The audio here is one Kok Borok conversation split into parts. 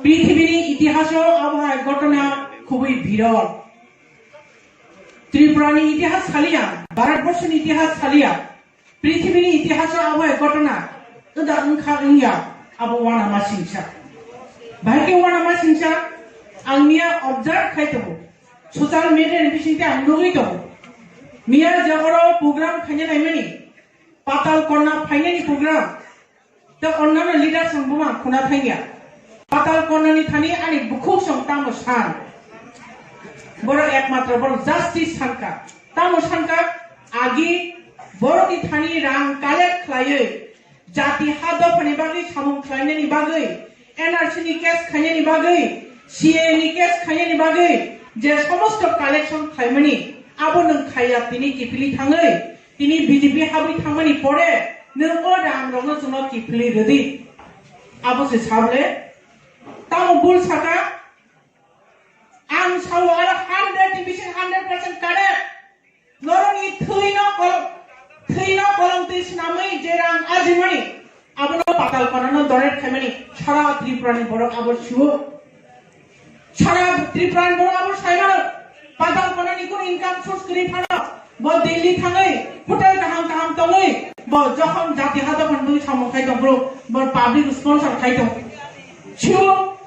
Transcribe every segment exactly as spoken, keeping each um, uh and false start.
Prithibini itihaso abo hai ghotona khubui birol. Tripurani itihas khaliya, Bharatborsoni itihas khaliya, prithibini itihaso abo hai ghotona wngda wngkha wngya, abo uanama singsa. Bahai khe uanama singsa, ang miya observe khai tongo. Social media ni bisingtwi ang nugwi tongo. Miya jagoro program khaina naimani, Patal Kanya phainani program. Tei onnano leaders rok buma khuna thangya. Patal Kanyani thani ani bukhuk song tamo san. Borok ekmatro borok justice sanka. Tamo sanka agi borokni thani rang collect khlaiwi jati ha dophani bagwi samung khlainani bagwi N R C ni case khainani bagwi C A ni case khainani bagwi je somosto collection khlaimani abo nwng khaiya tini kiphilwi thangwi Tini B J P habwi thangmani pore nwng o rang rokno chwngno kiphilwi rwdi. Abo se sabole tamo bul saka ang sao aro hundred ni bising hundred percent correct. Norokni thwino kolom thwino kolom twi swnamwi je rang ajimani abono Patal Kanyano donate khaimani sara Tripura ni borok abo siwo. Sara Tripura ni borok abo saimano, Patal Kanyani kunu income source kwrwi phano, bo Delhi thangwi hotel kaham kaham tongwi, bo jokhon jati ha dophani bagwi samung khai tong phuru, bo public sponsor khai tong. Siwo,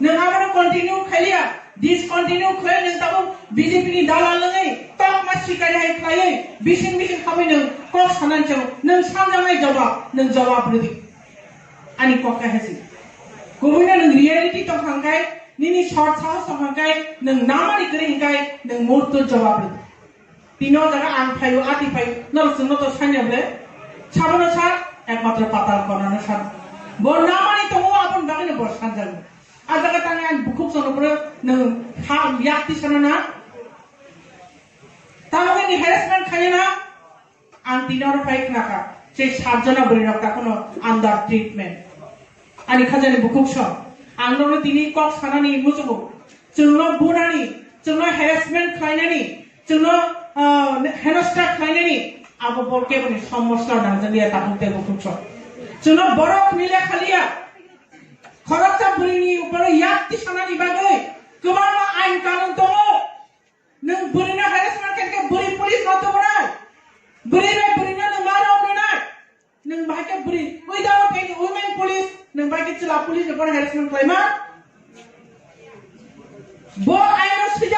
nwng abono continue khailiya, discontinue khlai nwng tabuk B J P ni dalal wngwi, tokma sikari hai khlaiwi, bising bising habwi nwng kok sanani chwng, nwng sanjaknai jawab, nwng jawab rwdi. Ani kok khe hesi. Kubui no nwng reality tong kha hwnkhe, nini sor sahos tong kha hwnkhe, nwng namani kwrwi hwnkhe, nwng murto jawab rw. Tini o jaga ang phaio, ati phaio, norok chwngno to sanya ble. Sabono sa, ekmatro Patal Kanyano sa. Bo namani tongo, aboni bagwino bo sanjago. A jaga tangwi ang bukhuk chwngno phuru nwng ha yakti sana na. Tamo nini harassment khaina na. Ang tini oro phai khna kha, je sat jona bwrwi rok takhwno under treatment. Ani khajani bukhuk song. Ang nono tini kok sanani muchungo. Chwngno bunani, chwngno harassment khlainani, chwngno, ah, henosna khlainani, abo bo keboni somosla nangjaliya takhuk tei bukhuk song. Chwngno borok nile khaliya. Khoroksa bwrwini uporo yakti sanani bagwi kwbangma ain kanun tongo. Nwng bwrwino harassment khaikhe bwrwi police no tubunai. Bwrwi bai bwrwino nwng ma rw nai. Nwng bahai khe bwrwi without any women police, nwng bahai khe chwla police no bono harassment khlaima. Bo aino swi